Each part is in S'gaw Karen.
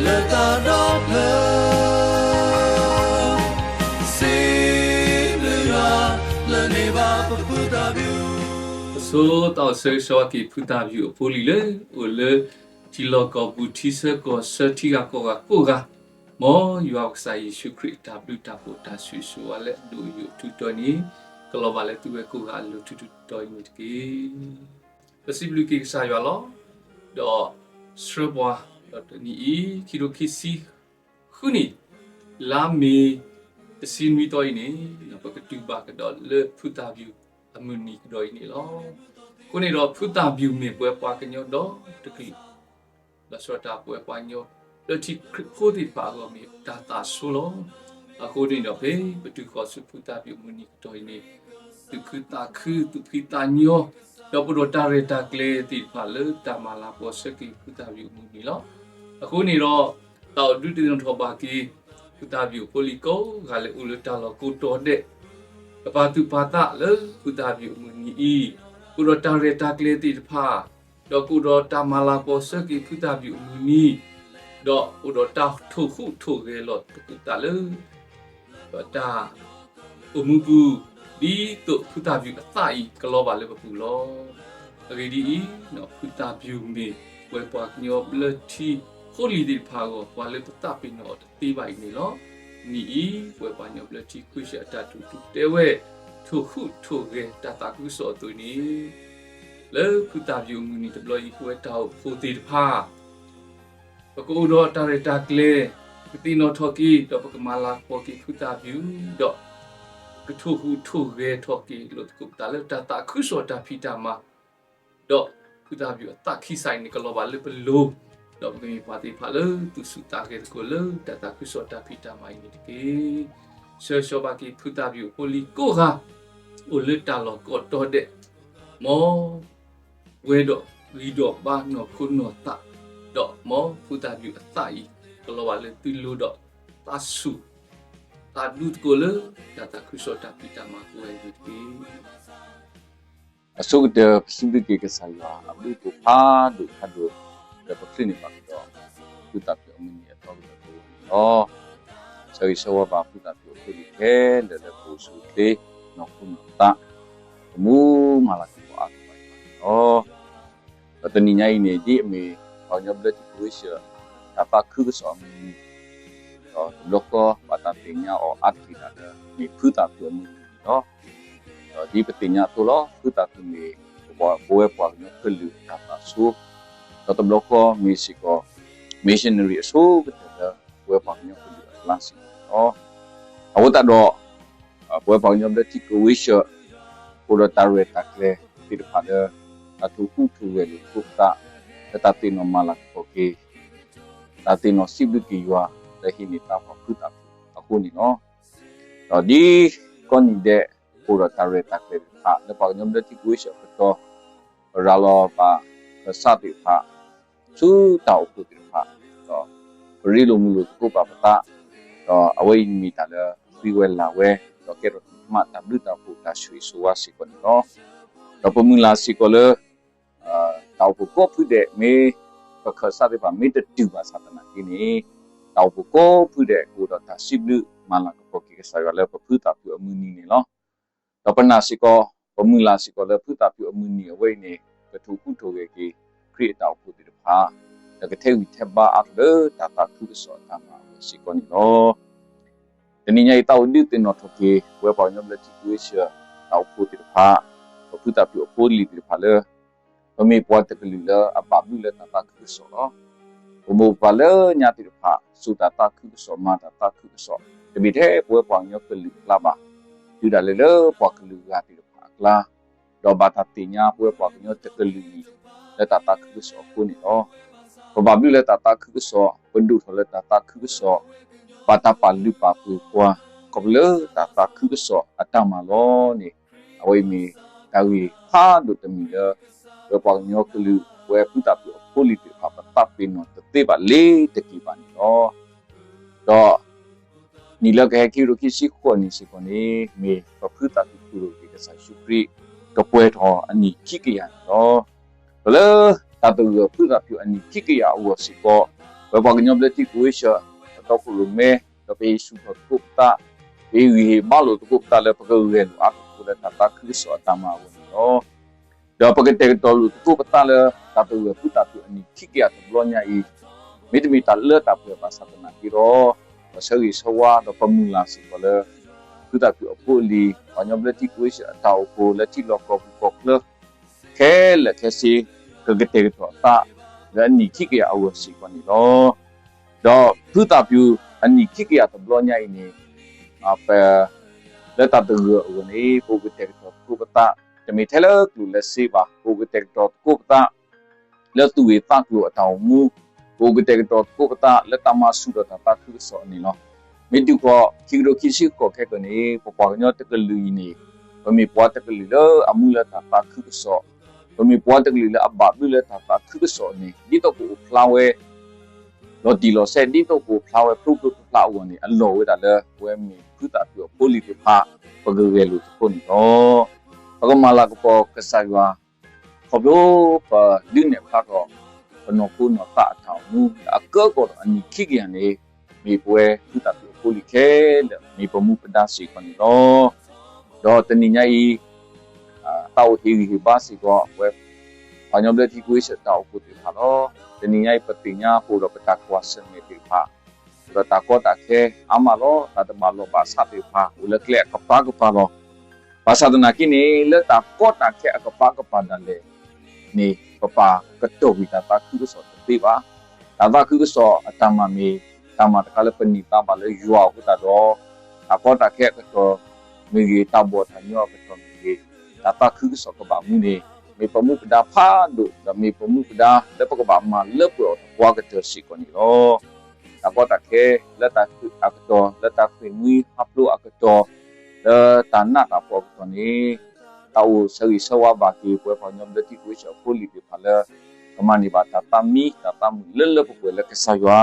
လၢတၢ်ဒီဖျၢၣ် စံးဘျုးယွၤ လၢန့ၢ်ဘၣ်ပဖုသးပူၤ. ပဆိသးအိၣ်ဆၢဂ့ၤဆၢဝါက့ၤ ဖုသးပူၤအဖိလံၤလၢ အိၣ်လၢထံလီၢ်ကီၢ်ပူၤ ထံဆၢကီၢ်ဆၢ ထံဂၤကီၢ်ဂၤကိးဂၤ, မ်ယွၤကစၢ်ယ့ၣ်ၡူးခရံာ်အတၢ်ဘျုးတၢ်ဖှိၣ်တၢ်ဆိၣ်ဂ့ၤဆိၣ်ဝါလၢအဒိၣ်အယိာ်ထူတီၤန့ၣ် ကလီၤဘၣ်လၢသုဝဲကိးဂၤအလိၤထူထူတီၤတီၤအံၤန့ၣ်တက့ၢ်. ပစံးဘျုးက့ၤကစၢ်ယွၤလီၤ. ဒီးဆှၢပှၤ ဒီးတနံၤအံၤ ခံထိခံဆံဃုနံၣ် လါမ့ၤ တဆံနွံသီအံၤန့ၣ် ပကတုၤဘၣ်ကဒီးလၢဖုသးပူၤအမုၢ်နံၤကဒီးအံၤန့ၣ်လီၤ. အဃိန့ၣ်ဒီး ဖုသးပူၤမ့ၢ်ပဝဲပှၤကညီဒီတကလုာ် လီၤဆီဒၣ်တၢ်ပဝဲပှၤကညီ လၢထံခရံာ်ဖိသ့ၣ်တဖၣ်အဂီၢ်မ့ၢ်တၢ်သးဆိလီၤ. အဃိန့ၣ်ဒီး ဖဲပတုၤဃီၤဆူဖုသးပူၤအမုၢ်နံၤကဒီးအံၤန့ၣ် သူၣ်ခုသးခု သူၣ်ဖှံသးညီ ဒီးပဒိၣ်တၢ်ရဲၣ်တၢ်ကျဲၤသ့ၣ်တဖၣ်လၢတၢ်မၤလၤကပီၤဆၢက့ၤဖုသးပူၤအမုၢ်နံၤလီၤ. အဃိန့ၣ်ဒီး တၢ်အိၣ်ဒုးသ့ၣ်နီၣ်ထီၣ်ဘၣ်က့ၤ ဖုသးပူၤအဖိလံၤကိးဂၤလၢအိၣ်လၢတၢ်လီၢ်ကိးတီၤဒဲး ကပာ်သူၣ်ပာ်သးလၢဖုသးပူၤအမုၢ်နံၤအံၤ ကအိၣ်ဒီးတၢ်ရဲၣ်တၢ်ကျဲၤသ့ၣ်တဖၣ် ဒီးကအိၣ်ဒီးတၢ်မၤလၤကပီၤဆၢက့ၤဖုသးပူၤအမုၢ်နံၤ ဒီးအိၣ်ဒီးတၢ်ထိၣ်ဟူးထိၣ်ဂဲၤလီၤသကိးသးလၢ ဒီးတၢ်အိၣ်မူပူၤ ဒ်သိးဖုသးပူၤအသးအံၤကလီၤဘၣ်လၢပပူၤလီၤ. အဂ့ၢ်ဒ်အံၤ, ဖုသးပူၤမ့ၢ်ပဝဲပှၤကညီဘျၢထံဖိလံၤသ့ၣ်တဖၣ်အဂီၢ် ပှၤလၢပသးပ့ၤနီၣ်အီၤတသ့ဘၣ်အံၤန့ၣ်လီၤ. နံၤအံၤ ပဝဲပှၤကညီဘျၢထံခဝ့ၡၢၣ်အတၢ်တူၢ်သံတဲဝဲ ထိၣ်ဟူးထိၣ်ဂဲၤတၢ်သးခုကစီၣ်အသိးန့ၣ် လၢဖုသးပူၤအမုၢ်နံၤတဘျီအံၤ ပဝဲတၢ်အိၣ်ဖှိၣ်သ့ၣ်တဖၣ် ပကအိၣ်ဒီးတၢ်ရဲၣ်တၢ်ကျဲၤ ပကသ့ၣ်နီၣ်ထီၣ်က့ၤ ဒီးပကမၤလၤကပီၤက့ၤဖုသးပူၤ ဒီးကထိၣ်ဟူးထိၣ်ဂဲၤထီၣ်က့ၤလိာ်သကိးပသးလၢတၢ်သးခုကစီၣ်တၢ်ဖံးတၢ်မၤ ဒီးဖုသးပူၤအသးခံစးအံၤန့ၣ် ကလီၤဘၣ်လၢပလိၤ ဒီးပကမ့ၢ်ပှၤသ့ၣ်တဖၣ်လၢသူၣ်ဆူၣ်သးဂဲၤသကိးလၢတၢ်သးခုကစီၣ်တၢ်ဖံးတၢ်မၤအံၤန့ၣ်တက့ၢ်. ဆၢဂ့ၤဆၢဝါဘၣ်က့ၤဖုသးပူၤအဖိလံၤကိးဂၤ အိၣ်လၢတၢ်လီၢ်ကိးတီၤဒဲး မ်ပဝဲဒီးဂံၢ်ဒီးဘါနီၢ်ခိနီၢ်သး ဒီးမ်ဖုသးပူၤအသးအံၤ ကလီၤဘၣ်လၢသုလိၤဒီး သးဆူၣ် သးဒူသကိးလၢတၢ်သးခုကစီၣ်တၢ်ဖံးတၢ်မၤကိးဂၤအံၤန့ၣ်တက့ၢ်. အဆိကတၢၢ် ပစံးဘျုးက့ၤကစၢ်ယွၤအဘျုးအဖှိၣ်ဖးဒိၣ်ဖးဒိၣ် လၢပချုးန့ၢ်ဘၣ်ကဒီး ဖုသးပူၤအမုၢ်နံၤအသီကဒီးတဝီန့ၣ်လီၤ. ဆၢဂ့ၤဆၢဝါဘၣ်ဖုသးပူၤအဖိလံၤခဲလၢာ်လၢပအိၣ်ဆူၣ်အိၣ်ချ့ နီၢ်ခိနီၢ်သး ပမူမၤလၤကပီၤအါထီၣ်ဘၣ်န့ၣ်လီၤ. ဒီးတနံၤညါအံၤန့ၣ် ဒ်အမ့ၢ်ပှၤကညီဘျၢထံခဝ့ၡၢၣ် တၢ်သးခုကစီၣ်အမုၢ်နံၤ ဒီးတဘျီဃီဘၣ်တၢ်သ့ၣ်ညါအီၤအါတက့ၢ်ဒၣ်လၢ မ့ၢ်ဖုသးပူၤအမုၢ်နံၤန့ၣ်လီၤ. ဒီးဒ်ပသ့ၣ်ညါအသိးလီၤ ဖုသးပူၤမ့ၢ်ပဝဲပှၤကညီကလုာ်အတၢ်သးဆိ ဒီးတဘျီဃီမ့ၢ်စ့ၢ်ကီး missionary အဆိကတၢၢ်လၢ ပဝဲပှၤကညီကလုာ်အကျါစ့ၢ်ကီးန့ၣ်လီၤ. အဃိသတးဒီး ပဝဲပှၤကညီဘျၢထံခဝ့ၡၢၣ် အိၣ်ဒီးတၢ်ရဲၣ်တၢ်ကျဲၤသ့ၣ်တဖၣ်လၢ တၢ်ထိၣ်ဟူးထိၣ်ဂဲၤလိာ်သကိးပသး လၢတၢ်သ့ၣ်နီၣ်မၤလၤကပီၤက့ၤ တၢ်သ့ၣ်နီၣ်စံးဘျုးက့ၤယွၤ လၢဟံးန့ၢ်သါပှၤဖုသးပူၤအဃိန့ၣ်လီၤ. ဒီးဒ်ကိးနံၤဒဲး အိၣ်ဒီးတၢ်ရဲၣ်တၢ်ကျဲၤသ့ၣ်တဖၣ် လၢပှၤကညီဘျၢထံခဝ့ၡၢၣ်အကတီၢ် ပရၤလီၤဘၣ်ခၢၣ်စးသ့ၣ်တဖၣ် ဆူတၢ်အိၣ်ဖှိၣ်သ့ၣ်တဖၣ် ဒီးပရ့လိာ်မုာ်လိာ်သကိးဘၣ်ပသး ဒီးအဝဲအံၤမ့ၢ်တၢ်လၢဃ့ဝဲလၤဝဲ ဒီးကဲထီၣ်သ့ၣ်တဖၣ်တၢ်ဘျုးတၢ်ဖှိၣ်တၢ်ဆိၣ်ဂ့ၤဆိၣ်ဝါစ့ၢ်ကီးန့ၣ်လီၤ. ဒီးပမုၢ်လၢ်စ့ၢ်ကီးလၢ တၢ်အိၣ်ဖှိၣ်ကိးဖုဒဲးမ့ၢ် ပခၢၣ်စးသ့ၣ်တဖၣ်မ့ၢ်တတုၤဘၣ်ဆၣ်သနာ်က့န့ၣ် တၢ်အိၣ်ဖှိၣ်ကိးဖုဒဲးကအိၣ်ဒီးတၢ်စံးဘျုးမၤလၤကပီၤက့ၤကစၢ်ယွၤလၢ ပဖုသးပူၤအမုၢ်နံၤန့ၣ်လီၤ. ဒီးပနာ်စ့ၢ်ကီး ပမုၢ်လၢ်စ့ၢ်ကီးလၢဖုသးပူၤအမုၢ်နံၤအဝဲအံၤန့ၣ် ကထိၣ်ဟူးထိၣ်ဂဲၤက့ၤ ခရံာ်အတၢ်အိၣ်ဖှိၣ်သ့ၣ်တဖၣ် ဒီးကထဲးဂံၢ်ထဲးဘါအါထီၣ်လၢတၢ်သးခုကစီၣ်အတၢ်မၤအဂီၢ်စ့ၢ်ကီးန့ၣ်လီၤ. တနံၤညါအံၤ သးအိၣ်ဒုးသ့ၣ်နီၣ်ထီၣ်က့ၤ ပဝဲပှၤကညီဘျၢထံခဝ့ၡၢၣ် တၢ်အိၣ်ဖှိၣ်သ့ၣ်တဖၣ် ဒီးဖုသးပူၤအဖိအလံၤသ့ၣ်တဖၣ်လၢ ပမ့ၢ်ပှၤတကလုာ်လၢအဘၣ်ဘျုးလၢတၢ်သးခုကစီၣ်လီၤ. ပမိၢ်ပပၢ်လၢညါသ့ၣ်တဖၣ် စိာ်တၢ်သးခုကစီၣ် မၤတၢ်သးခုကစီၣ် တမ့ၢ်ထဲပဝဲပှၤကညီကလုာ်အကျါဘၣ်, တုၤဒၣ်လဲာ်လၢပှၤကလုာ်ဂၤသ့ၣ်တဖၣ်အကျါ ဒီးဘၣ်တၢ်သ့ၣ်ညါပဝဲပှၤကညီတကလုာ်အံၤ လၢတၢ်သးခုကစီၣ်အဃိန့ၣ်လီၤ. ပဘၣ်ဘျုးလၢတၢ်သးခုကစီၣ် ပဒိၣ်ထီၣ်လၢတၢ်သးခုကစီၣ်, ဘၣ်တၢ်ပာ်လုၢ်ပာ်ပှ့ၤပှၤ ခီဖျိလၢတၢ်သးခုကစီၣ်အတၢ်မၤလီၤန့ၣ် အဝဲအံၤမ့ၢ်တၢ်ဂ့ၢ်ဖးဒိၣ်တမံၤလၢ ပဝဲပှၤကညီကလုာ် ပဝဲဖုသးပူၤအဖိအလံၤသ့ၣ်တဖၣ် ပသးပ့ၤနီၣ်တသ့ဘၣ်လ့ၤတက့ၤဘၣ်န့ၣ်လီၤ. ဒီး နံၣ်လၢကဟဲခံကထိခံဆံဃိးနံၣ်စ့ၢ်ကီးန့ၣ် မ့ၢ်ပဖုသးပူၤတူၢ်လိာ်က့ၤကစၢ်ယ့ၣ်ၡူးခရံာ် ကပှဲၤထီၣ်အနံၣ်ခံကယၤန့ၣ်လီၤ. ဒီးလၢတၢ်သဂၢၢ်ဖုသးပူၤအနံၣ်ခံကယၤအဂီၢ်စ့ၢ်ကီး ပဝဲပှၤကညီဘျၢထံခဝ့ၡၢၣ် ပတီခိၣ်ရိၣ်မဲ ဒီးပဟ့ၣ်ဆူၣ်ထီၣ်သကိးပသး, ပဟ့ၣ်ဂံၢ်ဟ့ၣ်ဘါလိာ်သကိးပသးလၢပကဂဲၤလိာ်အါထီၣ်သကိးလၢတၢ်သးခုကစီၣ်အတၢ်မၤအဂီၢ်န့ၣ်လီၤ. ဒီးပကတဲာ်ကတီၤလိာ်သကိးပသးလၢ တၢ်သဂၢၢ်ဖုသၣ်ဖၠူၣ်အနံၣ်ခံကယၤတဘျီညါအံၤ မ့တမ့ၢ်တၢ်လၢတၢ်ပှဲၤဘၣ်ဆၣ်သနာ်က့ဒီး ပဆၢဂ့ၤဆၢဝါဒီးပမုၢ်လၢ်စ့ၢ်ကီးလၢ ဖုသၣ်ဖၠူၣ်အဖိအလံၤ ပှၤကညီဘျၢထံခဝ့ၡၢၣ်အတၢ်အိၣ်ဖှိၣ်လၢထံလီၢ်ကီၢ်ပူၤကီၢ်ချၢ ခဲလၢာ်ခဲဆ့ ကကတဲာ်ကတီၤအသး လၢအနံၣ်ခံကယၤအဂီၢ်စ့ၢ်ကီးန့ၣ်လီၤ. ဒီးဖုသၣ်ဖၠူၣ်အနံၣ်ခံကယၤတဘျီညါအံၤန့ၣ် ပ လၢတၢ်သဂၢၢ်အဂီၢ်န့ၣ် ပအိၣ်ကတဲာ်ကတီၤသကိးပသး, တမ့ၢ်ထဲလၢကျိၣ်လၢစ့ဘၣ်, ပအိၣ်ကတဲာ်ကတီၤသကိးပသး လၢသူၣ်ဂ့ၢ်သးကျိၤအတၢ်အိၣ်မူ, ပအိၣ်ကတဲာ်ကတီၤသကိးပသးလၢတၢ်မၤဆူၣ်ထီၣ်တၢ်သးခုကစီၣ်န့ၣ်လီၤ. မ့ၢ်တုၤဃီ ခံကထိခံဆံဃိးခဲကိာ်န့ၣ် ပပှၤကညီတကလုာ်အံၤန့ၣ် ပမ့ၢ်ပှၤတကလုာ်လၢအမူလၢတၢ်သးခုကစီၣ်, ပမ့ၢ်ပှၤတကလုာ်လၢအဘၣ်ဘျုးလၢတၢ်သးခုကစီၣ်န့ၣ် ဒ်သိးကအိၣ်ဖျါဝဲ လီၤတံၢ်လီၤဆဲး ဒ်သိးကအိၣ်ဖျါဝဲဖျိဖျိဖျါဖျါအဂီၢ်န့ၣ် အလီၢ်ဝဲဒၣ်လၢ ပဝဲမ့ၢ်ဖုသၣ်ဖၠူၣ်အဖိအလံၤသ့ၣ်တဖၣ် ပကဂဲၤလိာ်သကိးန့ၣ်လီၤ. ပကမၤလၤကပီၤကစၢ်ယွၤ ခီဖျိပဒုးနဲၣ်ဖျါထီၣ် ပနီၢ်ခိနီၢ်သးအတၢ်အိၣ်မူ လၢအကၢကီၢ်ဒီးအနံၣ်ခံကယၤန့ၣ် မ့ၢ်ပဝဲဖုသၣ်ဖၠူၣ်အဖိအလံၤခဲလၢာ် မ့ၢ်ပမူပဒါစ့ၢ်ကီးန့ၣ်လီၤ. ဒီးတနံၤညါအံၤ သးအိၣ်ဟ့ၣ်ဂံၢ်ဟ့ၣ်ဘါစ့ၢ်ကီး ပဝဲ ပှၤကညီဘျၢထံခဝ့ၡၢၣ်တၢ်အိၣ်ဖှိၣ်သ့ၣ်တဖၣ်လီၤ. တနံၤညါအံၤ ပသ့ၣ်ညါပအိၣ်ဒီးပတၢ်ကွၢ်ဆၢၣ်မဲာ်သ့ၣ်တဖၣ် ဒီးတၢ်ကီတၢ်ခဲအါမးလီၤ. တၢ်တဘၣ်လီၢ်ဘၣ်စးသ့ၣ်တဖၣ် အိၣ်လၢကျဲအကပၤကပၤလီၤ. ဘၣ်ဆၣ်သနာ်က့န့ၣ် လၢတၢ်ကီတၢ်ခဲအကပၤကပၤဒၣ်လဲာ်န့ၣ် ပပာ်ကတီၢ်ကွံာ်တၢ်သးခုကစီၣ်တသ့ဘၣ်. တၢ်သးခုကစီၣ်အတၢ်မၤမ့ၢ် တၢ်မၤတခါလၢပန့ၢ်သါဘၣ်လၢယွၤအဃိသတးဒီး တၢ်ကီတၢ်ခဲအကတီၢ်မ့ၢ်ဂ့ၤ, တၢ်ဘီၣ်တၢ်ညီအကတီၢ်မ့ၢ်ဂ့ၤ, တၢ်သးခုကစီၣ်ကဘၣ်မူန့ၣ် မ့ၢ်ပမူပဒါဖးဒိၣ် ဒီးမ့ၢ်ပမူပဒါလၢပကဘၣ်မၤလၢပှဲၤအီၤသပှၢ်ကတၢၢ်စ့ၢ်ကီးန့ၣ်လီၤ. တၢ်ကီတၢ်ခဲလၢတၢ်ဃ့ၢ်အကတီၢ်, လၢတၢ်ဃ့ၢ်မှံဟးဖျိးအကတီၢ်, လၢတၢ်နးတၢ်ဖှီၣ်အကတီၢ်န့ၣ် တၢ်အိၣ်ဆၢဂ့ၤဆၢဝါဘၣ်က့ၤပဝဲပှၤကညီဘျၢထံခဝ့ၡၢၣ်အဖိအလံၤသ့ၣ်တဖၣ်လၢ ကမၤန့ၢ်ဘၣ်တၢ်သးမံတၢ်သးမုာ်လၢလၢပှဲၤပှဲၤလၢကစၢ်ယွၤ,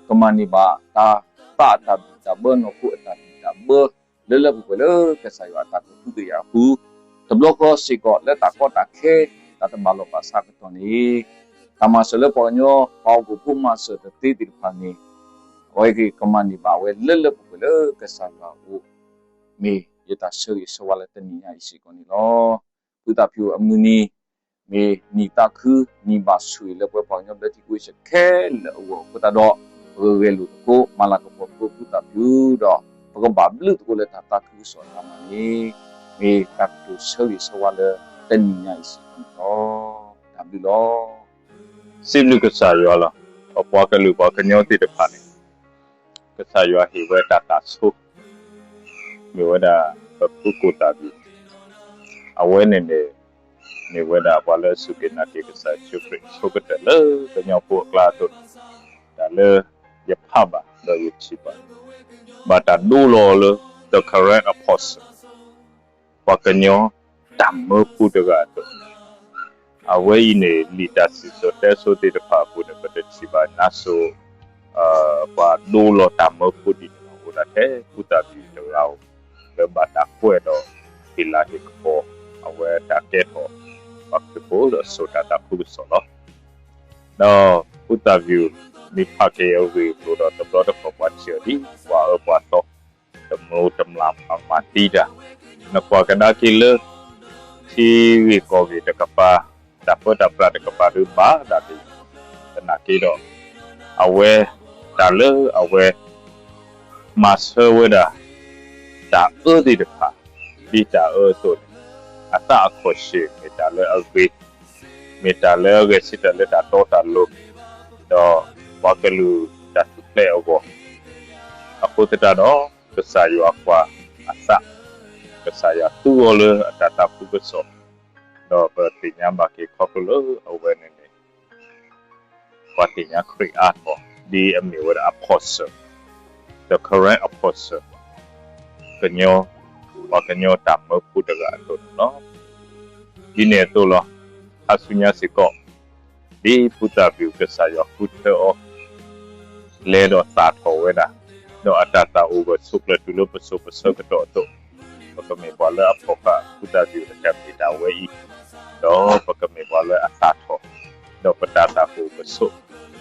ကမၤန့ၢ်ဘၣ်တၢ်သးအတၢ်ဘံၣ်တၢ်ဘၢ နီၢ်ခိအတၢ်ဘံၣ်တၢ်ဘၢ လၢလၢပှဲၤပှဲၤလၢကစၢ်ယွၤအတၢ်ကဟုကယာ်အပူၤ, တဘျီဃီစ့ၢ်ကီးလၢတၢ်ကီတၢ်ခဲ တၢ်တဘၣ်လီၢ်ဘၣ်စးအကတီၢ်န့ၣ် တၢ်မၤစၢၤလၢပှၤကညီ ပှၤဟီၣ်ခိၣ်ဖိမၤစၢၤတသ့သ့ၣ်တဖၣ်န့ၣ် အဝဲက့ၤကမၤန့ၢ်ဘၣ်ဝဲလၢလၢပှဲၤပှဲၤလၢကစၢ်ယွၤအအိၣ် မ့ၢ်ယတၢ်ဆၢဂ့ၤဆၢဝါလၢတနံၤညါအံၤစ့ၢ်ကီးန့ၣ်လီၤ. ဖုသၣ်ဖၠူၣ်အမုၢ်နံၤ မ့ၢ်နံၣ်သးခု နံၣ်ဘၣ်ဆိၣ်ဂ့ၤလၢပဝဲပှၤကညီဘျၢထံခဝ့ၡၢၣ်ခဲလၢာ်အဂီၢ်အဃိသတးဒီး ပကဂဲၤလိာ်သကိး မၤလၤကပီၤသကိးဖုသၣ်ဖၠူၣ်ဒီး ပကဘၣ်ဘျုးသကိးလၢတၢ်သးခုကစီၣ်အတၢ်မၤန့ၣ် မ့ၢ်တၢ်ကတိၤဆၢဂ့ၤဆၢဝါလၢတနံၤညါအံၤစ့ၢ်ကီးန့ၣ်လီၤ. တၢ်ဘျုးလီၤ. စံးဘျုးကစၢ်ယွၤလီၤ. ပပှၤကလုာ်ပှၤကညီသ့ၣ်တဖၣ်န့ၣ် ကစၢ်ယွၤဟ့ၣ်ဝဲတၢ်သးဆိ မ့ၢ်ဝဲဒၣ်ပဖုကိၣ်သၣ်ဘံၣ် အဝဲန့ၣ်န့ၣ် မ့ၢ်ဝဲဒၣ်ပှၤလၢအစူၢ်က့ၤနာ်က့ၤကစၢ်ယ့ၣ်ၡူးခရံာ်အဆိကတၢၢ်လၢကညီဖိအကျါအသိးန့ၣ် တၢ်လၢယဖးဘၣ်ဒီးယထံၣ်ဘၣ် ဘၣ်တၢ်ဒိလီၤလၢ the current apostle ပှၤကညီတၢ်မၢဖိတဂၤအသိး အဝဲအံၤန့ၣ် လံာ်တၢ်စံၣ်စိၤတဲစိၤသ့ၣ်တဖၣ်အပူၤန့ၣ် ပတထံၣ်ဘၣ်နါစိၤ ပှၤဒိလီၤတၢ်မၢဖိဒ်န့ၣ် အိၣ်ဒၣ်ထဲဖုသၣ်ဘံၣ်တဂၤဧိၤ လၢဘၣ်တၢ်ကွဲးဒီးဟ့ၣ်လၤဟ့ၣ်ကပီၤ အဝဲတၢ်ကဲထီၣ် ပှၤခရံာ်ဖိဒီးစိာ်တၢ်သးခုကစီၣ်လီၤ. ဒီးဖုသၣ်ဘံၣ် မ့ၢ်ဖးက့ၤအဂ့ၢ်အကျိၤဒီး တဘျီတခီၣ်ပှၤထံၣ်အီၤဒ်ပှၤအၢပှၤသီ တမျိးတမျာ်မၤတံၢ်တၢ် နကွၢ်ကဒါက့ၤလၢ ထံဂ့ၢ်ကီၢ်ဂ့ၢ်တကပၤ တၢ်ပၢတၢ်ပြးတကပၤဒုးဘၣ်ဒၣ်က့ၤ သနာ်က့ဒီး အဝဲ တၢ်လၢအဝဲ မၤဆၢဝဲဒၣ် တၢ်အၢသ့ၣ်တဖၣ် ဒ်တၢ်အၢအသိးန့ၣ် အသးအခီၣ်ဆ့ၣ်မ့ၢ်တၢ်လၢအဂ့ၤ, မ့ၢ်တၢ်လၢအဂဲၤဆၢထၢၣ်လၢတၢ်တီတၢ်လိၤ, ဒီးပှၤကလုာ်တၢ်ထူၣ်ဖျဲးအဂီၢ်, အဃိသတးဒီး ကစၢ်ယွၤကွၢ်အသး, ကစၢ်ယွၤသူအီၤလၢအတၢ်သးခုကစီၣ်, ဒီးပသ့ၣ်ညါဘၣ်က့ၤခီဖျိလၢအဝဲန့ၣ်န့ၣ် ပှၤသ့ၣ်ညါခရံာ်အါထီၣ် ဒ်အမ့ၢ်ဝဲဒၣ် apostle, the current apostle, ကညီ, ပှၤကညီတၢ်မၢဖိတဂၤအသိးန့ၣ်လီၤ. ဒ်န့ၣ်အသိးလီၤ. ခါဆူညါစ့ၢ်ကီး ဒ်ဖုသၣ်ဘံၣ်ကစၢ်ယွၤဃုထၢအီၤ လဲၤဒီးသၣ်ထီၣ်ဝဲဒၣ်, ဒီးအတၢ်သးအိၣ်ဂၢၢ်ဆိးကျၢၤတုၤလၢပစိၤပဆၢကတီၢ်အသိး, ပကမ့ၢ်ပှၤလၢအဖီၣ်ဃာ်ဖုသၣ်ဘံၣ်တကးမ့ၢ်ဒၣ်ဝဲအံၤ, ဒီးပကမ့ၢ်ပှၤလၢအသၣ်ထီၣ်, ဒီးပတၢ်သးအိၣ်ကဆိး,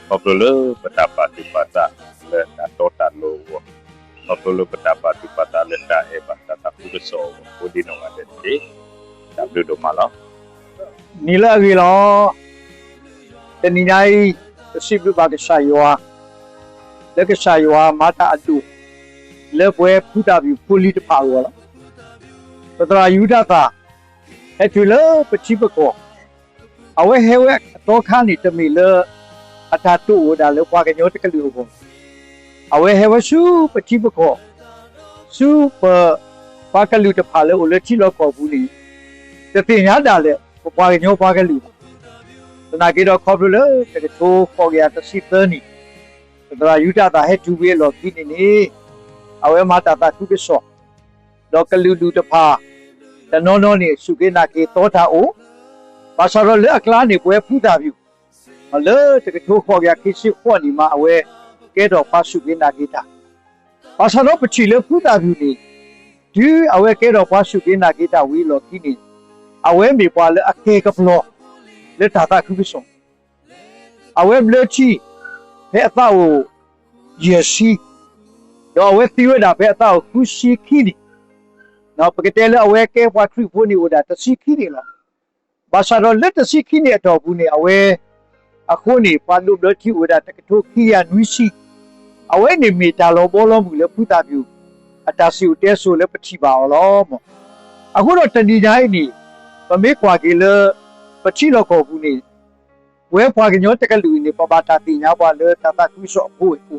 ခီဖျိလၢပတၢ်ပာ်သူၣ်ပာ်သးလၢတၢ်တီတၢ်လိၤအဂီၢ်, ခီဖျိလၢပတၢ်ပာ်သူၣ်ပာ်သးလၢတၢ်အဲၣ်ဘၣ်တၢ်သးခုကစီၣ်အဂီၢ် ကိးဒံနီၢ်ဂၤဒဲးတက့ၢ်. တၢ်ဘျုးဒိၣ်မးလီၤ. နံၤလၢအဂ့ၤလီၤ. တနံၤညါအံၤ ပစံးဘျုးဘၣ်ကစၢ်ယွၤ လၢကစၢ်ယွၤမၤတၢ်အဒိၣ် လၢပဝဲဖုသၣ်ပူၤဖိလံၤတဖၣ်အဂီၢ်လီၤ. ပသရၣ်ယူဒၤသၣ် ဟဲတုၤလၢပထံပကီၢ်, အဝဲဟဲဝဲအသီခါန့ၣ် တမ့ၢ်လၢ အတၢ်တိာ်အိၣ်ဝဲဒၣ်လၢပှၤကညီတကလုာ်အဂီၢ်, အဝဲဟဲဝဲဆူပထံပကီၢ်, ဆူပ ပှၤကလုာ်တဖၣ်လၢအိၣ်လၢထံလီၢ်ကီၢ်ပူၤန့ၣ် တသ့ၣ်ညါဒၣ်လဲာ် ပပှၤကညီပှၤကလုာ်ဘၣ်. သနာ်က့ဒီးခီဖျိလၢတကထိဃိးကယၤတဆံသၢနံၣ် ပသရၣ်ယူဒၤသၣ်ဟဲတုၤဝံၤအလီၢ်ခံန့ၣ်န့ၣ် အဝဲမၤတၢ်သးခုကစီၣ်, ဒီးကလုာ်ဒူၣ်တဖၣ် တနီၤနီၤန့ၣ် စူၢ်က့ၤနာ်က့ၤသီတၢ်အိၣ်, ဘၣ်ဆၣ်ဒီးလၢအကျါန့ၣ် ပဝဲဖုသၣ်ပူၤ လၢတကထိဃိးကယၤခံဆံဃိးနံၣ်မး အဝဲကဲထီၣ်ပှၤစူၢ်က့ၤနာ်က့ၤတၢ်, ဘၣ်ဆၣ်ဒီးပထံၣ်လၢဖုသၣ်ပူၤန့ၣ် တုၤအဝဲကဲထီၣ်ပှၤစူၢ်က့ၤနာ်က့ၤတၢ်ဝံၤအလီၢ်ခံန့ၣ် အဝဲမ့ၢ်ပှၤလၢအကဲကပျီ လၢတၢ်သးခုကစီၣ် အဝဲဘျၢထံ ဖဲအသးအိၣ်ယဲၢ်ဆံ, ဒီးအဝဲသံဝဲဒၣ်ဖဲအသးအိၣ်ဃုဆံခံနံၣ်, ပကတဲလၢအဝဲကဲပှၤခရံာ်ဖိန့ၣ်အိၣ်ဒၣ်တဆံခံနံၣ်လီၤ. ဘၣ်ဆၣ်ဒီးလၢတဆံခံနံၣ်အတီၢ်ပူၤန့ၣ် အဝဲ အဃိန့ၣ် ပှၤဒိးဘျၢထံအိၣ်ဝဲဒၣ်တကထိခံကယၤနွံဆံ, အဝဲန့ၣ်မ့ၢ်တၢ်လီၤဘီလီၤမုၢ်လၢဖုသၣ်ပူၤ အတၢ်စံၣ်စိၤတဲစိၤလၢပထံၣ်ဘၣ်အီၤလီၤ. အဃိဒီးတနံၤညါအံၤန့ၣ် ပမ့ၢ်ကွၢ်က့ၤလၢ ပထံလီၢ်ကီၢ်ပူၤန့ၣ် ပဝဲပှၤကညီတကလုာ်အံၤန့ၣ် ပဘၣ်တၢ်သ့ၣ်ညါပှၤလၢတၢ်သးခုကစီၣ်အဖိအဃိ,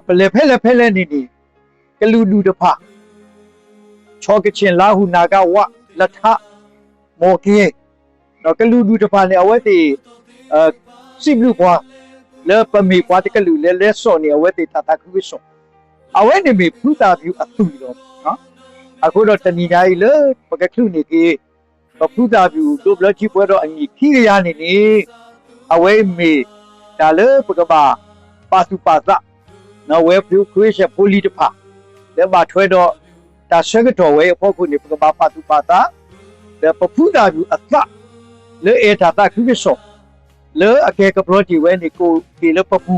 ပလဲၤဖဲလဲၣ်ဖဲလဲၣ်န့ၣ်န့ၣ် ကလုာ်ဒူၣ်တဖၣ် ခၠီကဆ့ၣ် လါဟူ နၢ်ဂၤ ဝး လထါ မီၢ်က့ၤ, ဒီးကလုာ်ဒူၣ်တဖၣ်န့ၣ် အဝဲသ့ၣ် စံးဘျုးပှၤ လၢပမ့ၢ်ပှၤတကလုာ်လၢလဲစိာ်န့ၣ် အဝဲသ့ၣ်တၢ်သးခုကစီၣ်, အဝဲန့ၣ်မ့ၢ်ဖုသၣ်ပူၤအသွံၣ်လီၤ. အဃိဒီးတနံၤညါအံၤလၢပကချုးန့ၢ်က့ၤ ပဖုသၣ်ပူၤဒိးဘျၢထံပှဲၤဒီးအနံၣ်ခံကယၤန့ၣ်န့ၣ် အဝဲမ့ၢ်တၢ်လၢပကဘၣ်ပာ်သူၣ်ပာ်သး ဝဲဖုခရံာ်ဖိလံၤတဖၣ် လၢဘၣ်ထွဲဒီးတၢ်ဆၢကတီၢ်ဝဲအံၤအဖီခိၣ်န့ၣ် ပကဘၣ်ပာ်သူၣ်ပာ်သး ဒီးပဖုသၣ်ပူၤအသး လၢအဲၣ်တၢ်သးခုကစီၣ် လၢအကဲကပျီတ့ၢ်ဝဲန့ၣ် ကအိၣ်က့ၤလၢပပူ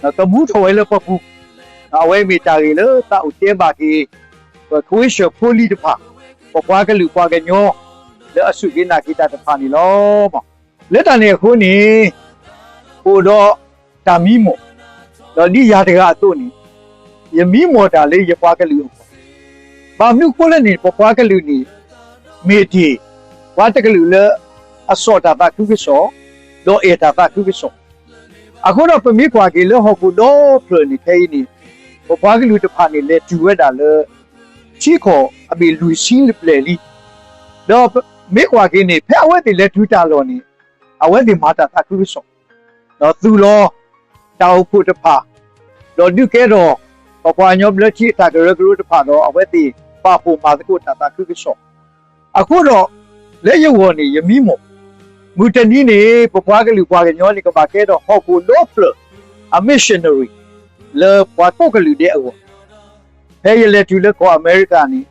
ၤ, ကမူထီၣ်ဝဲလၢပပူၤ, အဝဲမ့ၢ်တၢ်ဂ့ၢ်လၢသးအိၣ်တဲဘၣ်က့ၤ ပခရံာ်ဖိလံၤတဖၣ်, ပပှၤကလုာ်ပှၤကညီ လၢအစူၢ်က့ၤနာ်က့ၤတၢ်တဖၣ်န့ၣ်လီၤ. လၢတၢ်န့ၣ်အဃိန့ၣ် အိၣ်ဒီးတၢ်မံမီၢ်, ဒီးဒ်ယၤတဂၤအသိးန့ၣ် ယမံမီၢ်တၢ်လၢယပှၤကလုာ်အဂီၢ်, ဘၣ်မနုၤအဃိလဲၣ်န့ၣ် ပပှၤကလုာ်န့ၣ် မ့ၢ်တ့ၢ် ပှၤတကလုာ်လၢ အစိာ်တၢ်သးခုကစီၣ် ဒီးအဲၣ်တၢ်သးခုကစီၣ်, အဃိဒီးပမ့ၢ်ကွၢ်က့ၤလၢဟီၣ်ခိၣ်ဒီဖျၢၣ်န့ၣ် ခဲအံၤန့ၣ် ပပှၤကလုာ်တဖၣ်န့ၣ် လဲၤတုၤဝဲဒၣ်လၢ ထံကီၢ်အဘ့ၣ်လွံၢ်ဆံဘျဲၣ်လံ, ဒီးမ့ၢ်ကွၢ်က့ၤန့ၣ် ဖဲအဝဲသ့ၣ်လဲၤတုၤတၢ်လီၢ်န့ၣ် အဝဲသ့ၣ်မၤတၢ်သးခုကစီၣ် ဒီးသူၣ်လီၤ တၢ်အိၣ်ဖှိၣ်တဖၣ်, ဒီးဒုးကဲထီၣ် ပပှၤကညီဘျၢထံအတၢ်ကရၢကရိတဖၣ်ဒီး အဝဲသ့ၣ်ပာ်ဖှိၣ်မၤသကိးတၢ်သးခုကစီၣ်, အဃိဒီး လၢယဂီၢ်န့ၣ် ယမံမီၢ်, မုၢ်တနံၤန့ၣ် ပပှၤကလုာ်ပှၤကညီန့ၣ် ကဘၣ်ကဲထီၣ်ဟီၣ်ခိၣ်ဒီဖျၢၣ် အ missionary လၢပှၤကိးကလုာ်ဒဲးအဂီၢ်, ဖဲယလဲၤတုၤလၢကီၢ်အမဲရကၤန့ၣ်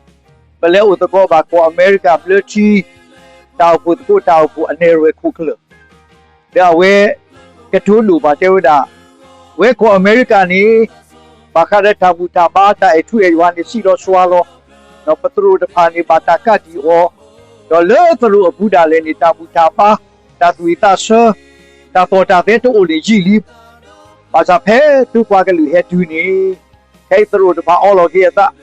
ပလဲၤအိၣ်သကိးဘၣ်ကီၢ်အမဲရကၤဘျၢထံ တၢ်အိၣ်ဖှိၣ်သကိးတၢ်အိၣ်ဖှိၣ်အနဲၣ်ရွဲၣ်ခိၣ်ကျၢၢ်, ဒီးအဝဲ ကတိၤဒိၣ်ဘၣ်တဲဝဲဒၣ်, ဝဲကီၢ်အမဲရကၤန့ၣ် ဘၣ်ဃးဒီးတၢ်ဘူၣ်တၢ်ဘါ တၢ်အဲၣ်ထူအဲၣ်ယွၤန့ၣ် ဆံးလီၤစွၤလီၤ, ဒီးပသရိာ်တဖၣ်န့ၣ် ဘၣ်တၢ်ကးတံာ်အီၤ, ဒီးလၢသရိာ်အပူၤဒၣ်လဲာ်န့ၣ် တၢ်ဘူၣ်တၢ်ဘါ တၢ်သူၣ်ဝံၣ်သးဆၢ တၢ်သီၣ်တၢ်သဲတအိၣ်န့ၣ်ယံာ်လံ. ဘၣ်ဆၣ်ဖဲသုပှၤကလုာ်ဟဲတုၤန့ၣ် ခဲအံၤသရိာ်တဖၣ်အီလီၤက့ၤအသး,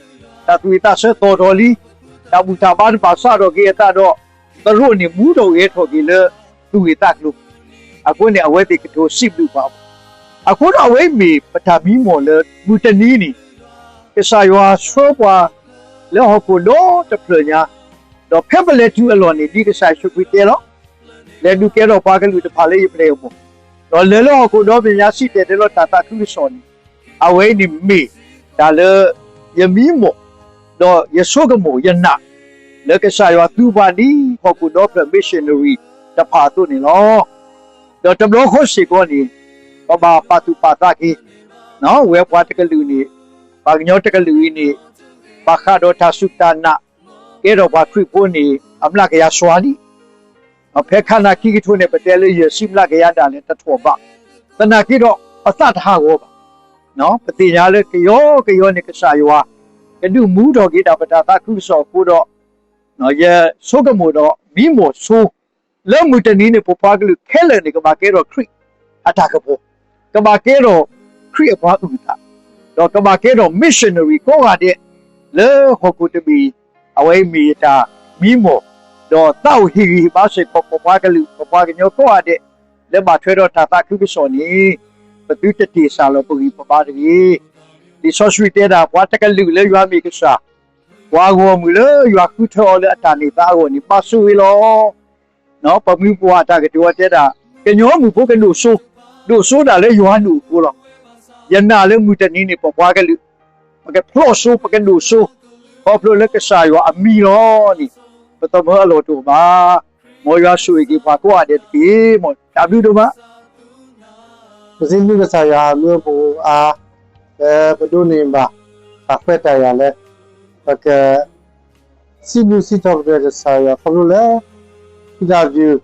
တၢ်သူၣ်ဝံၣ်သးဆၢသီၣ်ထီၣ်လံ, တၢ်ဘူၣ်တၢ်ဘါတဖၣ်စးထီၣ်က့ၤအသးဒီး သရိာ်န့ၣ်မူထီၣ်ဂဲၤထီၣ်က့ၤလၢသူၣ်ဂ့ၢ်သးကျိၤ, အဃိန့ၣ် အဝဲသ့ၣ်ကတိၤစံးဘျုးပှၤ, အဃိဒီးအဝဲအံၤမ့ၢ်ပတၢ်မံမီၢ်လၢ မုၢ်တနံၤန့ၣ် ကစၢ်ယွၤဆှၢပှၤလၢဟီၣ်ခိၣ်ဒီတဖျၢၣ်ညါ, ဒီးဖဲပလဲၤတုၤအလီၢ်န့ၣ် ဒ်ကစၢ်ယ့ၣ်ၡူးခရံာ်တဲလီၤ, လဲၤဒုးကဲထီၣ်ပှၤကလုာ်တဖၣ်လၢယပျဲၢ်အဂီၢ်, ဒီးလဲၤလၢဟီၣ်ခိၣ်ဒီဘ့ၣ်ညါ စံၣ်တဲၤတဲလီၤတၢ်သးခုကစီၣ်န့ၣ်, အဝဲအံၤန့ၣ်မ့ၢ်တၢ်လၢယမံမီၢ်, ဒီးယဆိကမိၣ်ယနာ် လၢကစၢ်ယွၤသူပှၤဒ်ဟီၣ်ခိၣ်ဒီဖျၢၣ် missionary တဖၣ်အသိးန့ၣ်လီၤ. ဒီးတဘျီဃီစ့ၢ်ကီးန့ၣ် ပဘၣ်ပာ်သူၣ်ပာ်သးက့ၤ ဝဲပှၤတကလုာ်န့ၣ် ပှၤကညီတကလုာ်အံၤန့ၣ် ဘၣ်ဃးဒီးတၢ်စူၢ်တၢ်နာ် ကဲထီၣ်ပှၤခရံာ်ဖိန့ၣ် အမျးကယၤစွၤလံ. ဖဲခါနၢ်ခံကထိန့ၣ် ပတဲလၢယဲၢ်ဆံမျးကယၤဒၣ်လဲာ်တထီၣ်ဘး, သနာ်က့ဒီး ပသးတဟးဂီၤဘၣ်. ပသ့ၣ်ညါလၢကယီကယီန့ၣ် ကစၢ်ယွၤ ကဒုးမူထီၣ်က့ၤဒၣ်ပတၢ်သးခုကစီၣ်အဃိဒီး ယဆိကမိၣ်ဒီး မံမီၢ်ဆိ လၢမုၢ်တနံၤန့ၣ် ပပှၤကလုာ်ခဲလၢာ်န့ၣ် ကဘၣ်ကဲထီၣ်ခရံာ်အတၢ်ကပီၤ, ကဘၣ်ကဲထီၣ်ခရံာ်အပှၤအုၣ်သး, ဒီးကဘၣ်ကဲထီၣ် missionary ကိးဂၤဒဲး လၢဟီၣ်ခိၣ်တဘ့ၣ်အံၤ, အဝဲအံၤမ့ၢ်ယတၢ်မံမီၢ်, ဒီးသးအိၣ်ဟ့ၣ်ဂံၢ်ဟ့ၣ်ဘါစ့ၢ်ကီး ပပှၤကလုာ် ပပှၤကညီကိးဂၤဒဲး လၢဘၣ်ထွဲဒီးတၢ်သးခုကစီၣ်န့ၣ်, ပသုတတ့ၢ်စၢ်လီၤပဂံၢ်ပဘါတဂ့ၤ. လံာ်စီဆှံတဲဒၣ် ပှၤတကလုာ်လၢယွၤမ့ၢ်ကစၢ်, ပှၤဂီၢ်မုၢ်လၢယွၤဃုထၢအီၤလၢအတၢ်န့ၢ်သါအဂီၢ်န့ၣ် ဘၣ်ဆိၣ်ဂ့ၤလီၤ. ပမုၢ်ပှၢ်တၢ်ကတိၤဝဲတဲဒၣ်, ကညီမုၣ်ဖိကဒိၣ်စိ, ဒိၣ်စိဒၣ်လၢယွၤနူၢ်အဃိလီၤ. ယနာ်လၢမုၢ်တနံၤန့ၣ် ပပှၤကလုာ် ပကဖျိၣ်စိ ပကဒိၣ်စိ, ခီဖျိလၢကစၢ်ယွၤအမံၤလီၤန့ၣ်, ပသးမၢအလီၢ်တအိၣ်ဘၣ်. မ်ယွၤဆိၣ်ဂ့ၤက့ၤပှၤကိးဂၤဒဲးတက့ၢ်. မ်တၢ်ဘျုးဒိၣ်မး ပစံးဘျုးကစၢ်ယွၤအဘျုးအဖှိၣ်အါ, လၢပဒိးန့ၢ်ဘၣ် တၢ်ခွဲးတၢ်ယာ်လၢ ပက စံးဘျုးစံးထီၣ်ပတြၢၤကစၢ်ယွၤ ခီဖျိလၢ ဖုသၣ်ပျုၢ်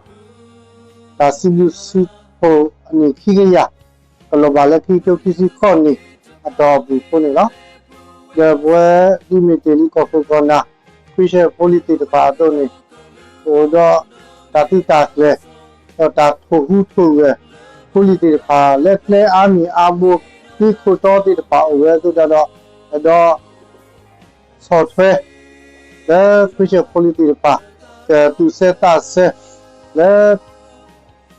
တၢ်စံးဘျုးစံးဖှိၣ်အနံၣ်ခံကယၤ ကလီၤဘၣ်လၢခံကထိခံဆံဃိးနံၣ်အတီၢ်ပူၤအဃိန့ၣ်လီၤ. ဒီးပဝဲဒ်မ့ၢ်တ့ၢ်လံကီၢ်ခိၣ်ကီၢ်နၢ် ခရံာ်ဖိလံၤသ့ၣ်တဖၣ်အသိးန့ၣ်, ပအိၣ်ဒီးတၢ်သုးတၢ်ကျဲၤ ဒီးတၢ်ထိၣ်ဟူးထိၣ်ဂဲၤ ဖိလံၤသ့ၣ်တဖၣ် လၢကျဲအါမ့ၢ်အါဘိ မ့ၢ်ခိၣ်တီသ့ၣ်တဖၣ်အိၣ်ဝဲအသိးဒီး အဲၣ်ဒိး ဆီၣ်ထွဲ လၢခရံာ်ဖိလံၤသ့ၣ်တဖၣ် ကသူၣ်ဆၢသးဆၢ လၢ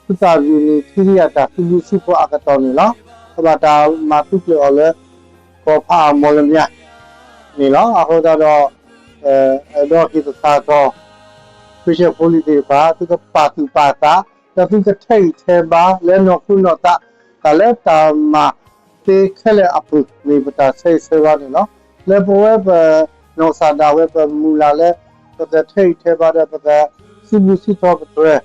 ဖုသၣ်ပျုၢ်နံၣ်ခံကယၤတၢ်စံးဘျုးစံးဖှိၣ်အကတီၢ်န့ၣ်လီၤ. ပဘၣ်တၢ်မၤသံကွံာ်အီၤလၢ ကီၢ်ဖးအၣ်မီၣ်လမၠါန့ၣ်လီၤ. အဃိသတးဒီး အဲၣ်ဒိးဟ့ၣ်သဆၣ်ထီၣ် ခရံာ်ဖိလံၤသ့ၣ်တဖၣ် သုကပာ်သူၣ်ပာ်သး ဒီးသုကထဲးဂံၢ်ထဲးဘါလၢနီၢ်ခိနီၢ်သး တၢ်လၢတၢ်မၤသ့ခဲလၢာ်အပူၤ မ့ၢ်ပတၢ်ဆၢဂ့ၤဆၢဝါန့ၣ်လီၤ. လၢပဝဲပနီၢ်ကစၢ်ဒၣ်ဝဲပမုၢ်လၢ်လၢ ပကထဲးဂံၢ်ထဲးဘါဒီး ပကစံးဘျုးစံးထီၣ်ပတြၢၤ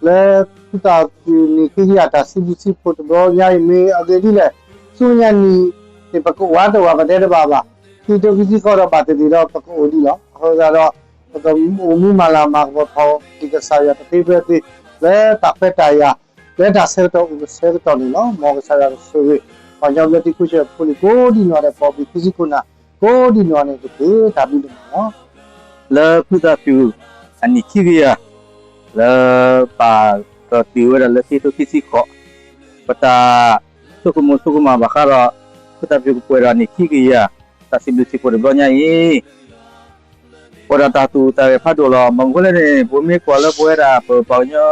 လၢဖုသၣ်ပျုၢ်နံၣ်ခံကယၤတၢ်စံးဘျုးစံးဖှိၣ်တဘျီညါအံၤ မ့ၢ်အဂ့ၢ်ဒ်လဲၣ်, ဆူညါနံၣ်န့ၣ် ပကအိၣ်ဝးတအိၣ်ဝး ပတဲတဘၣ်ဘၣ်, ခံကထိခံဆံဃိးဒီးဘၣ်တနံၤဒီး ပကအိၣ်ဒံးလီၤ. အဃိသတးဒီး ပကအိၣ်မူမၤလၤမၤကပီၤထီၣ်က့ၤကစၢ်ယွၤတသ့ဖဲသ့ လၢတၢ်ခွဲးတၢ်ယာ် လၢတၢ်ဆၢကတီၢ်အိၣ်ကဆၢကတီၢ်န့ၣ်လီၤ. မ်ကစၢ်ယွၤကဆိၣ်ဂ့ၤ ပှၤကညီဘျၢထံခဝ့ၡၢၣ်ဖိလံၤကိးဒံနီၢ်ဂၤဒဲး ကိးဘျံးခံဆံခိၣ်နၢ် ကိးဒံနီၢ်ဂၤန့ၣ်တက့ၢ်. တၢ်ဘျုးဒိၣ်မးလီၤ. လၢဖုသၣ်ပျုၢ်အနံၣ်ခံကယၤ လၢပာ်ကတုၤဝဲဒၣ်လၢခံကထိခံဆံဃိး, ပတၢ်ဆိကမိၣ်ဆိကမးဘၣ်ဃးဒီး ဖုသၣ်ပျုၢ်ကပှဲၤဒီးနံၣ်ခံကယၤ တၢ်စံးဘျုးစံးဖှိၣ်တဘျီညါအံၤ အိၣ်ဒီးတၢ်သူၣ်အုးသးအုးဖးဒိၣ်လီၤ. မ့ၢ်မနုၤလဲၣ်န့ၣ် ပမ့ၢ်ကွၢ်လၢပဝဲဒၣ်ပပှၤကညီ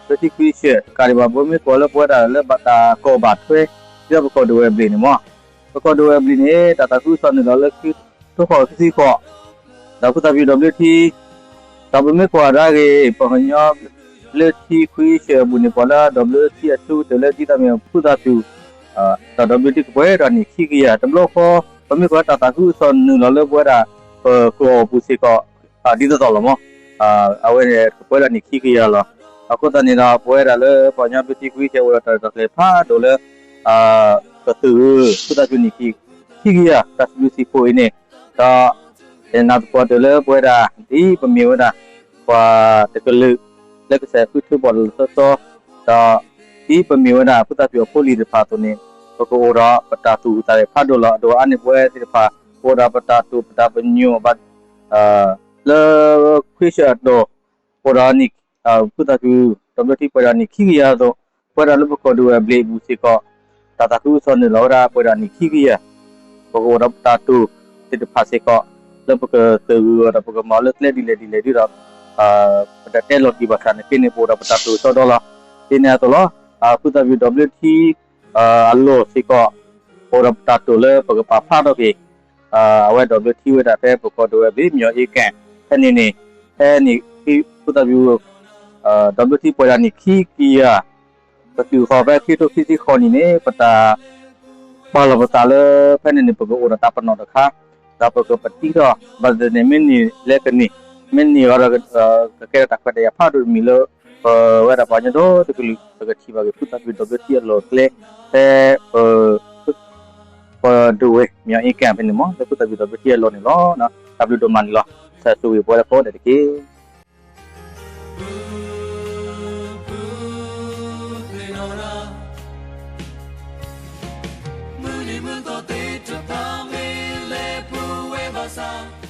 ဘျၢထံခဝ့ၡၢၣ်တကးဒံးဘၣ်, ပမ့ၢ်ကွၢ်လၢပဝဲဒၣ်လၢဘၣ်တၢ်ကီၢ်ဘၣ်ထွဲ ဒ်သိးပကီၢ်ဒိၣ်ဝဲၢ်ဘျ့ၣ်န့ၣ်မ့ၢ်, ပကီၢ်ဒိၣ်ဝဲၢ်ဘျ့ၣ်န့ၣ် တၢ်သးခုကစီၣ်နုာ်လီၤလၢခံကထိဃိးခံဆံဃိး ဒီးဖုသၣ်ပျုၢ်ဒီဘ့ၣ်ထံ ဒီးပမ့ၢ်ကွၢ်ဒၣ်ဂ့ၤ ပှၤကညီ ဘျၢထံခဝ့ၡၢၣ်အပူၤန့ၣ် ပှၤလၢဒီဘ့ၣ်ထံအထူကတၢၢ်လၢဒ်သိးမ့ၢ်ဖုသၣ်ပျုၢ် ဒီးဒီဘ့ၣ်ထံကပှဲၤဒီးနံၣ်ခံကယၤ တဘျီဃီ ပမ့ၢ်ကွၢ်တၢ်သးခုကစီၣ်နုာ်လီၤလၢပဝဲဒၣ် ပကီၢ်ပူၤစ့ၢ်ကီး ဒ်သိးသိးလီၤမ့ၢ်, အဝဲန့ၣ်ကပှဲၤဒီးနံၣ်ခံကယၤလီၤ. အဃိသတးန့ၣ်ဒီး ပဝဲဒၣ်လၢပှၤကညီဘျၢထံခဝ့ၡၢၣ်အိၣ်ဒီးတၢ်ရဲၣ်တၢ်ကျဲၤဖးဒိၣ်လၢ ကသုးဂ့ၤ ဖုသၣ်ပျုၢ်နံၣ်ခံကယၤ တၢ်စံးဘျုးစံးဖှိၣ်အံၤန့ၣ်, ဒီး နၢ်သကိးတၢ်လၢပဝဲဒၣ် ဒ်ပမ့ၢ်ဝဲဒၣ် ပှၤတကလုာ် လၢကစၢ်ယွၤဃုထၢပှၤလီၤလီၤဆီဆီ ဒီး ဒ်ပမ့ၢ်ဝဲဒၣ်ဖုသၣ်ပျုၢ်အဖိလံၤတဖၣ်အသိးန့ၣ် ပကအိၣ်ဒီးပတၢ်သူၣ်အုးသးအုးဖးဒိၣ်လီၤ. အဒိၣ်အါန့ၢ်ပဝဲသ့ၣ်တဖၣ် ပအိၣ်ဒီးပတၢ်တိာ်ပတၢ်ပညိၣ်ဘၣ် လၢခဝ့ၡၢၣ်အတီၢ် အိၣ်ဒီး ဖုသၣ်ပျုၢ်ဒီဘ့ၣ်ထံပှဲၤဒီးနံၣ်ခံကယၤအသိး, ပဝဲဒၣ်လၢပကီၢ်ဒိၣ်ဝဲၢ်ဘျ့ၣ်အပူၤစ့ၢ်ကီး တၢ်သးခုကစီၣ်နုာ်လီၤဝဲဒၣ်ပှဲၤဒီးနံၣ်ခံကယၤ, ပကအိၣ်ဒီးပတၢ်တိာ်သ့ၣ်တဖၣ်စ့ၢ်ကီး လၢပကသုးဂ့ၤအီၤဒီးပကမၤအီၤလၢကျဲဒ်လဲၣ်ဒ်လဲၣ်ဒ်ဒီး ပတတဲလီၤတံၢ်ဘၣ်ဆၣ်န့ၣ် က့န့ၣ်ပအိၣ်ဒီးပတၢ်တိာ်ကစီဒီလီၤ. ဒ်န့ၣ်အသိးလီၤ. ဖုသၣ်ပျုၢ်ဒီဘ့ၣ်ထံ အလီၢ်စ့ၢ်ကီး ပအိၣ်ဒီးပတၢ်တိာ်လၢပကပာ်ဖျါထီၣ်က့ၤ အဝဲဒီဘ့ၣ်ထံဝဲဒၣ်ဖဲပကီၢ်ဒိၣ်ဝဲၢ်ဘျ့ၣ် မၠီၤအ့ကၣ် ဖဲန့ၣ်န့ၣ် ဖဲန့ၣ် ဖုသၣ်ပျုၢ် ဒီဘ့ၣ်ထံပှဲၤဒၣ်နံၣ်ခံကယၤ ပတုၤဃီၤဖဲခံကထိခံဆံဃိးနံၣ်န့ၣ် ပတၢ်ပာ်လီၤပသးလၢ ဖဲန့ၣ်န့ၣ် ပကအိၣ်ဒီးတၢ်ပနီၣ်တခါ ဒီးပကပတံထီၣ် ဘၣ်သ့ၣ်သ့ၣ်န့ၣ် မ့ၢ်န့ၢ်လၢကန့ၢ် မ့ၢ်န့ၢ်အီၤဒီး ကကဲထီၣ်တၢ်ခွဲးတၢ်ယာ်ဖးဒိၣ်တမံၤလၢ ပဝဲဒၣ်ပှၤကညီဒီတကလုာ် ပကထံၣ်ဘၣ်က့ၤဖုသၣ်ပျုၢ်ဒီဘ့ၣ်ထံအလီၢ်ကျဲ ဖဲ ပ ကီၢ်ဒိၣ်ဝဲၢ် မၠီၤအ့ကၣ်ဖဲန့ၣ်မ့ၢ် လၢဖုသၣ်ပျုၢ်ဒီဘ့ၣ်ထံအလီၢ်န့ၣ်လီၤ. တၢ်ဘျုးဒိၣ်မးန့ၣ်လီၤ. ကစၢ်ဆိၣ်ဂ့ၤပဝဲဒၣ်ကိးဂၤဒဲးတက့ၢ်. ပှၤကညီဖိလၢအမုၢ်နံၤမုၢ်သီသ့ၣ်တဖၣ် မ့ၢ်လဲၤပူၤဝဲဘၣ်ဆၣ်,